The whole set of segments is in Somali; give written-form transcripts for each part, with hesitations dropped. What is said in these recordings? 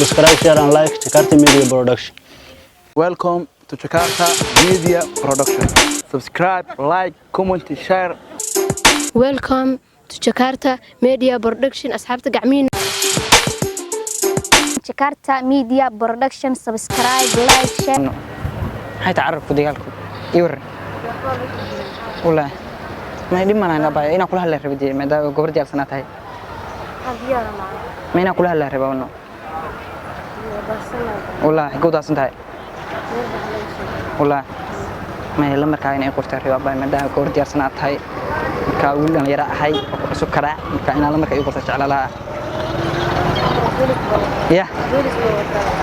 Subscribe, share and like Jakarta Media Production. Welcome to Jakarta Media Production. Subscribe, like, comment, share. Welcome to Jakarta Media Production. Asxaabta gacmihiina. Jakarta Media Production. Subscribe, like, share. Maxay tahay carabku dagaalku ii waran? Wallaahi ma dhib malahan abaya, inaan kula hadla raba dee, maadaama gabar diyaarsanaa tahay. Ma inaan kula hadla raba no? Wallaahi gowdaasan tahay. Wallaahi ma lambarkaa inay qortaa raba abaya, maadaama gabar diyaarsanaa tahay. Markaa wiil dhalinyaro ahay oo ku cusub karaa, marka inaan lambarka ii qorta jecla lahaa. Ya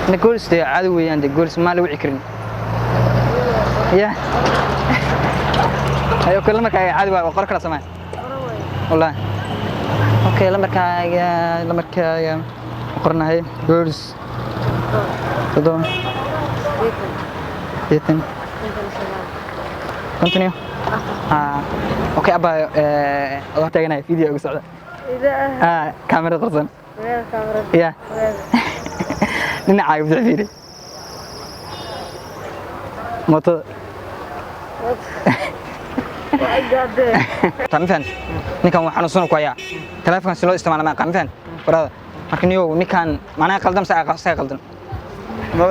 na goolis dee caadi weeyaan dee, goolis maa la wici karin. Ya ayo kale lambarkaaga caadi waa qor kala samee. Wallaahi okay, lambarkaaga qornahay: goolis 7 8 50 iyo okay abaayo, adoo taaganaya video ugu socda, kaamirad qarsan ya dhinacaaga bidix fiiri mootada. Ma fahan, ninkan waa xanuunsan ku hayaa, taleefankan si loo isticmaalo ma aqaan. Ma fahan waraada? Marka niyow, ninkan macnaha qaldan mise isaga qaldan? Waa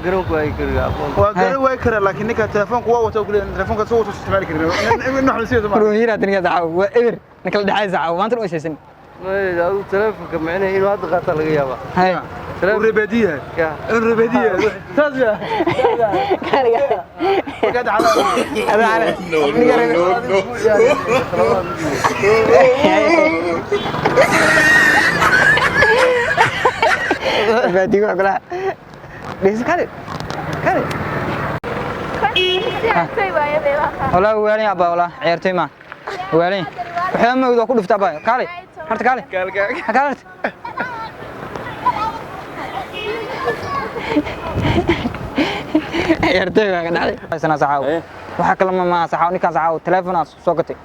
garan waay karaa. Waa garan waay karaa, laakiin ninka telefoonku waa wata kuleeyahay, telefoonka soo wato isticmaali karin in wax la siiyo. Ruuhiira ninka saxaaw waa eber, ninka la dhexay saxaaw maanta u isaysan. Adigu telefoonka macnaha inuu hadda qaataa laga yaabaa. Hay. Uu rebeediyahay. Uu rebeediyahay saas ya. Ada ninka rebeediga waa kula dhegeyso. Kale kale walaa waalin abaa, walaa ciyaartoy ma waalin, waxyaaba ma ogid waa ku dhufta abaa. Kaale horta, kaale kaale horta. Ciyaartoy baa ka dhacday sana saxaaw. Waxa kale ma saxaaw, ninkaan saxaaw telefoon aad soo gatay,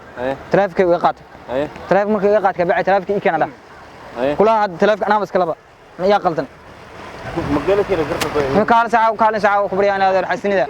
telefonkay iga qaatay. Telefoon markay iga qaatay kabacdi telefonkii ii keena dhah kulaha. Hadda telefonka anaa iska laba ma iyaa qaldan? Kaale saxaaw, kaale saxaaw ku baryaan adeer xasinida.